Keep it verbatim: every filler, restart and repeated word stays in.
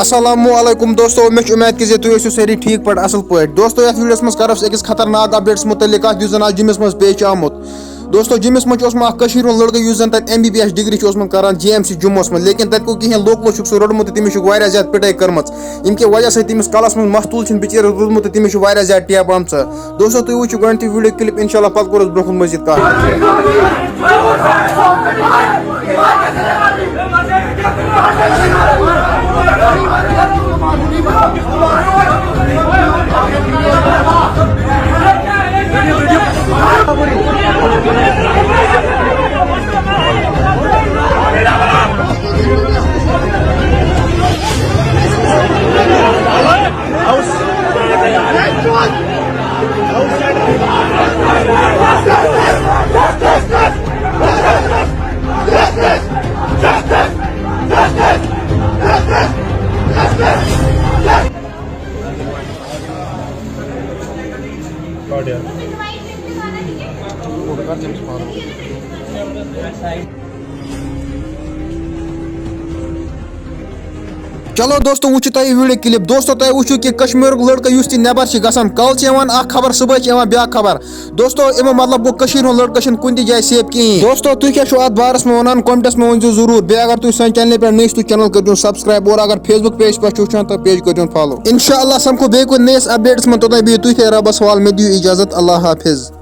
السلام علیکم دوستو، مےٚ چھِ اُمید کہِ زِ تُہۍ ٲسِو سٲری ٹھیٖک پٲٹھۍ، اَصٕل پٲٹھۍ۔ دوستو، یَتھ ویٖڈیوَس منٛز کَرو أسۍ أکِس خطرناک اَپڈیٹَس مُتعلِق کَتھ، یُس زَن آز جِمَس منٛز پیش چھُ آمُت۔ دوستو، جِمَس منٛز چھُ اوسمُت اَکھ کٔشیٖرِ ہُنٛد لٔڑکہٕ، یُس زَن تَتہِ M B B S degree چھُ اوسمُت کَران جی ایم سی جِمَس منٛز، لیکِن تَتہِ گوٚو کِہیٖنۍ، لوکلو چھُکھ سُہ روٚٹمُت تہٕ تٔمِس چھُکھ واریاہ زیادٕ پِٹٲے کٔرمٕژ، ییٚمہِ کہِ وجہ سۭتۍ تٔمِس کَلَس منٛز مَس تُل چھُنہٕ بِچٲرِس روٗدمُت تہٕ تٔمِس چھُ واریاہ زیادٕ ٹیب آمژٕ۔ دوستو، تُہۍ وٕچھِو گۄڈٕنیتھٕے ویڈیو کلپ، انشاءاللہ پتہٕ کرو أسۍ برونٛہہ کُن مزید کتھ۔ چلو دوستو، وٕچھِو تۄہہِ یہِ ویڈیو کلپ۔ دوستو، تۄہہِ وٕچھِو کہِ کشمیٖرُک لڑکہٕ یُس تہِ نٮ۪بر چھِ گژھان، کالہٕ چھِ یِوان اکھ خبر، صبحٲے چھِ یِوان بیٛاکھ خبر۔ دوستو، اَمیُک مطلب گوٚو کٔشیٖرِ ہُنٛد لڑکہٕ چھِنہٕ کُنہِ تہِ جایہِ safe کِہیٖنۍ۔ دوستو، تُہۍ کیٛاہ چھِو اَتھ بارَس منٛز وَنان؟ کمنٹَس منٛز ؤنۍ زیو ضروٗر۔ بیٚیہِ اگر تُہۍ سانہِ چینلہِ پٮ۪ٹھ نٔے چھِو، channel کٔرۍزیو subscribe، اور اگر Facebook page پٮ۪ٹھ چھِو وٕچھان، تہٕ page کٔرۍزیو follow۔ انشاءاللہ سَمکھو بیٚیہِ کُنہِ نٔیِس اپڈیٹَس منٛز، توٚتام بِہِو تُہۍ تہِ رۄبَس حوالہٕ۔ مےٚ دِیِو اِجازت، اللہ حافظ۔